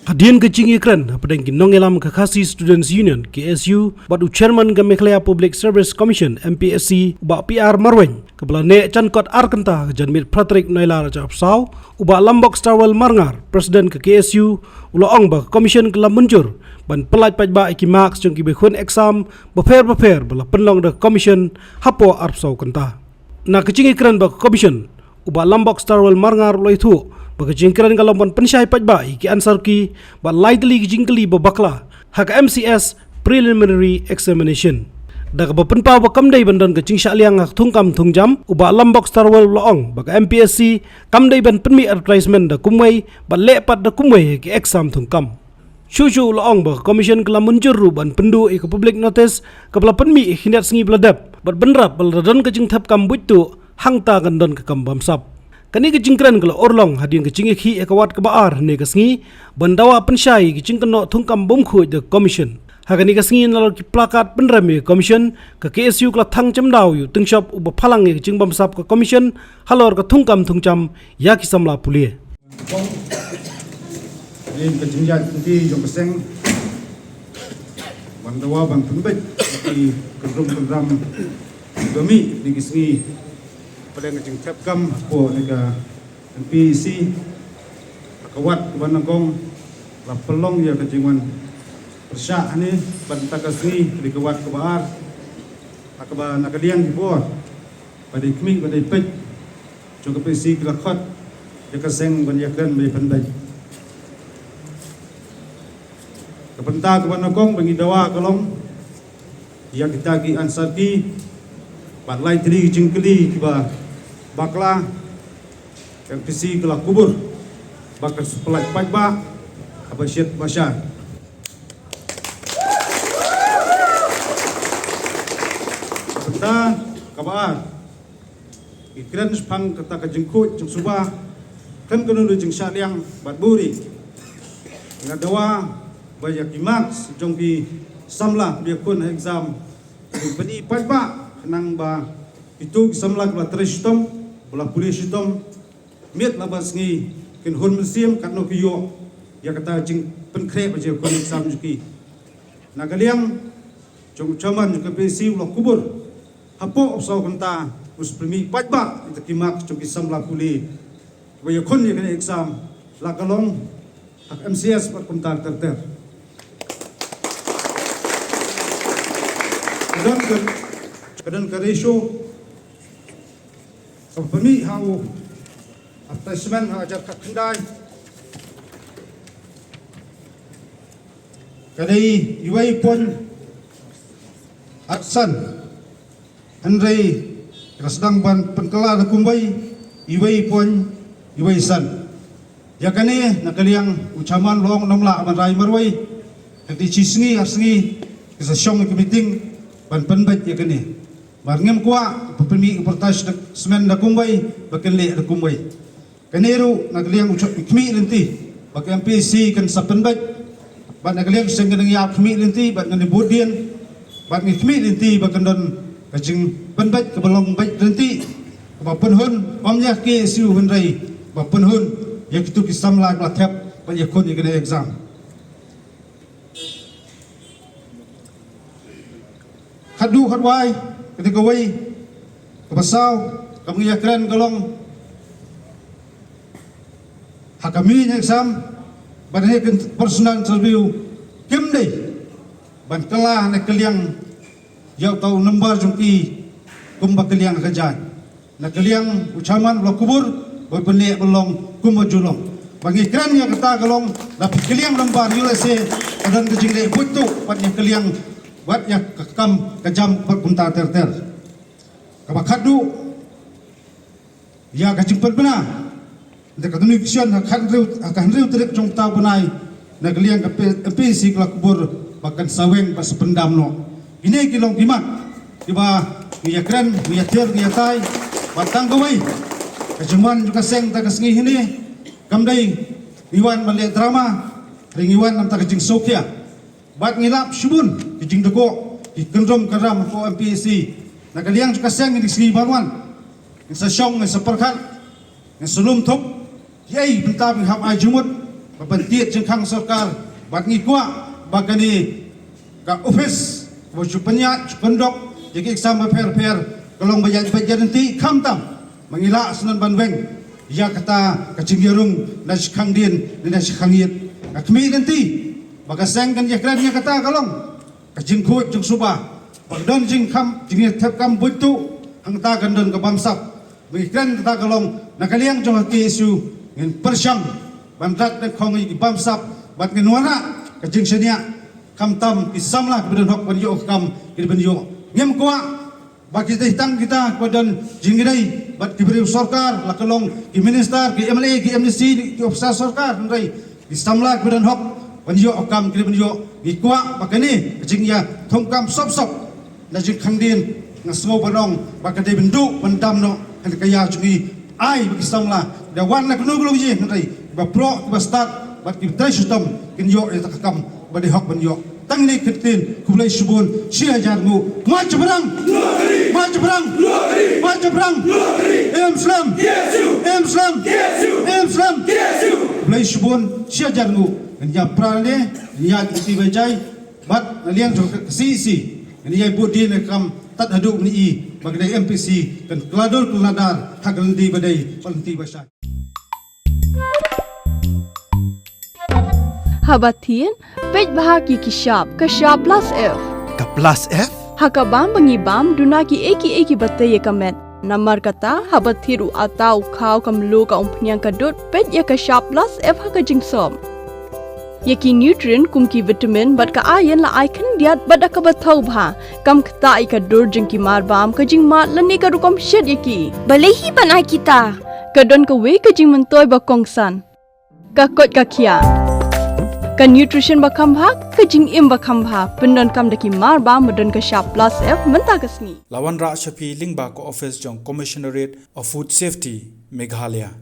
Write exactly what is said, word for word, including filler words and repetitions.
Hadien ka jingïakren hapdeng ki nongïalam ka Khasi Students Union, K S U, bad u chairman ka Meghalaya Public Service Commission, M P S C, u Bah P R Marwein, kaba la neh jan kot ar kynta ka janmiet phra tarik Nailar arhajar arphew saw, u Bah Lambok Starwell Marngar, president ka K S U, u la ong ba ka commission ka la mynjur ban pyllait paidbah ïa ki marks jong ki ba khun exam bapher bapher ba la pynlong da ka commission hapoh arphew saw kynta. Na ka jingïakren bad ka commission, u Bah Lambok Starwell Marngar u la ïathuh ba ka jingkren ka long ban pynshai paidbah ïa ki answer key bad lai tylli ki jingkylli ba bakla ha ka M C S preliminary examination. Da kaba pynpaw ba kam dei ban don ka jingshah liang ha ka thungkam thungjam, u Bah Lambok Starwell u la ong ba ka M P S C kam dei ban pynmih advertisement da kumwei bad leh pat da kumwei ha ki exam thungkam. Shuh shuh u la ong ba ka commission ka la mynjur ruh ban pynduh ïa ka public notice kaba la pynmih ha ki khyndiat sngi ba la dep bad bynrap ba la don ka jingthep kam buit tuh hangta kan don ka kam bamsap. Kane ka jingkren ka la urlong hadien ka jingïakhih ïa ka wat kaba ar hynne ka sngi ban dawa pynshai ïa ka jingkynnoh thungkam bymkhuid da ka commission. Ha kane ka sngi nalor ki placard pynrem ïa ka commission, ka K S U ka la thang jemdaw ïa u tyngshop uba phalang ïa ka jingbamsap ka commission halor ka thungkam thungjam ïa ki samla pule. Nin ka jingïaid lynti jong ka seng ban dawa ban pynbeit ïa ki kyndrum kyndram ba mih ïa ki sngi. Pdeng ka jingthep kam hapoh ïa ka M P E C, ha ka wat kaba nyngkong la pynlong ïa ka jingwan pyrshah hangne ban ta ka sngi, dei ka wat kaba ar, ha kaba na ka liang ki bor ba dei khmih ba dei peit jong ka P C ki la khot ïa ka seng ban ïakren ban ïapynbeit. Ka bynta kaba nyngkong ba ngi dawa ka long ïa kita ki answer key bad lai tylli ki jingkylli kiba bakla, ka M P C ka la kubur ba kan sa pyllait paidbah haba shit ba shai. Ka bynta kaba ar, ngi kren shaphang kata ka jingkhuid jingsuba, khlem kano kano jingshah liang bad buhrieh. Nga dawa ba ïa ki marks jong ki samla ba ïakhun ha exam, ngi pyni paidbah khnang ba kito ki samla kiba la trei shitom, ba la pule shitom, miet la bad sngi kin hun mynsiem katno ki ïoh ïa kata ka jingpynkhreh ba jingïakhun exam jong ki. Na ka liang jong u chairman jong ka P C u la kubur hapoh arphew saw kynta, u sa pynmih paidbah ïa kita ki marks jong ki samla pule kiba ïakhun ïa kane ka exam, la ka long ha ka M C S bad kumta ter ter. Ka don ka, ka don ka ratio kaba pynmih ha u advertisement ha ka hajar khatkhyndai, ka dei uwei point arsan, hynrei ka la sdang ban pynkylla da kumwei, uwei point uwei san. Ïa kane na ka liang u chairman u la ong ym lah ban rai marwei, ha ki shi sngi ar sngi ki sa shong ïa ka meeting ban pynbeit ïa kane. Mar ngim kwah ban pynmih ka advertisement da kumwei ba kin leh da kumwei. Kane ruh na ka liang u chot khmih lynti ba ka M P E C kan sa pynbeit, bad na ka liang seng ka nang ïa khmih lynti bad ngan ïa bud dien, bad ngi khmih lynti ba kan don ka jingpynbeit kaba long beit lynti, kaba pynhun ym ïa ka K S U hynrei ba pynhun ïa kito ki samla kiba la thep bad ïakhun ïa kane ka exam. Khatduh khatwai, kane kawei, kaba saw kaba ngi ïakren ka long ha ka main exam bad ha ka personal interview, kim dei ban kylla na ka liang ïa uta u number jong ki kumba ka liang ka jaiñ. Na ka liang u chairman u la kubur ba u pynleh ban long kumba ju long. Ba ngi kren ïa kata ka long, la phi kylliang number, ïoh lehse ka don ka jingleh buit tuh bad ïa ka liang, bad ïa ka kam ka jam bad kumta ter ter. Kaba khatduh, ïa ka jingpynbna da ka notification ha ka hynriew, ha ka hynriew tarik jong u bnai, na ka liang ka P-, P S C ka la kubur ba kan sa weng bad sa pyndam noh. Kine ki long ki mat kiba ngi ïakren, ngi ïathir, ngi ïatai. Bad tang kawei, ka jingwan jong ka seng ha ka sngi hangne kam dei ngi wan ban leh drama, hynrei ngi wan namar ka jingsngewkhia. Bad ngi lap shibun ki jingdukor, ki kyndrum kyndram hapoh M P E C. Na ka liang jong ka seng, kine ki sngi ban wan, Ngin sa shong, ngin sa pyrkhat, ngin sa lum thup ïa i bynta ba ngi hap ai jingmut ba ban tied jingkhang sorkar. Bad ngi kwah ba kane ka office ba ju pynïaid ju kyndok ïa ki exam bapher bapher ka long ba ïaid beit ïaid lynti, khamtam ba ngi lah shen ban weng ïa kata ka jingïarung na shi khang dien ne na shi khang ïit. Ka khmih lynti ba ka seng kan ïakren ïa kata ka long ka jingkhuid jingsuba ba ka don jingkham jingïathep kam buit tu, hangta kan don ka bamsap. Ba ngi kren kata ka long na ka liang jong ka K S U ngin pyrshang ban rat da khong ïa ki bamsap bad ngin wanrah ka jingshaniah, khamtam ki samla kiba don hok ban ïoh ka kam ki ban ïoh. Ngim kwah ba kita tang kita kiba don jingïadei bad ki briew sorkar, la ka long ki minister, ki M L A, ki M D C, ki officer sorkar, hynrei ki samla kiba don hok ban ïoh ka kam ki ban ïoh. Ngi kwah ba kane ka jingïathung kam sop sop na jingkhang dien, nga sngew ban ong ba ka dei ban duh ban dam noh, hynrei ka ïa jong ngi ai ba ki samla da wan na kano ka long ïing, hynrei ba proh kiba stad bad ki trei shitom kin ïoh ïa ka kam ba dei hok ban ïoh. Tang ine ki ktien, khublei shibun, shi hajar nguh. Mach Jaiñtia! Mach Jaiñtia! Mach Jaiñtia! Em slem! Em slem! Em slem! Khublei shibun, shi hajar nguh. Ngin ïa pra ne, ngin ïa ki ti ba jai, bad na liang jong ka C E C ngin ïa bud dien ne kam tad haduh ne i ba ka dei M P C kan klador kladar ha ka lynti ba dei, ka lynti ba shai. Haba thied, peit bha ki ki shap, ka shap plus F. Ka plus F? Ha ka bam ba ngi bam, duna ki ei ki ei kiba tei ïa ka met. Namar kata, haba thied u atta u khaw ka mluh ka umphniang ka dud, peit ïa ka shap plus F ha ka jingsop. Ïa ki nutrient kum ki vitamin bad ka iron la ai khyndiat bad da kaba thaw bha. Kam ktah ïa ka dur jong ki mar bam, ka jingmad lane ka rukom shet ïa ki. Balei hi ban ai kita? Ka don kawei ka jingmyntoi ba kongsan. Ka koit ka khiah. Ka nutrition ba kham bha, ka jingim ba kham bha, pyndonkam da ki mar bam ba don ka shap plus F mynta ka sngi. La wanrah sha phi lyngba ka office jong Commissionerate of Food Safety, Meghalaya.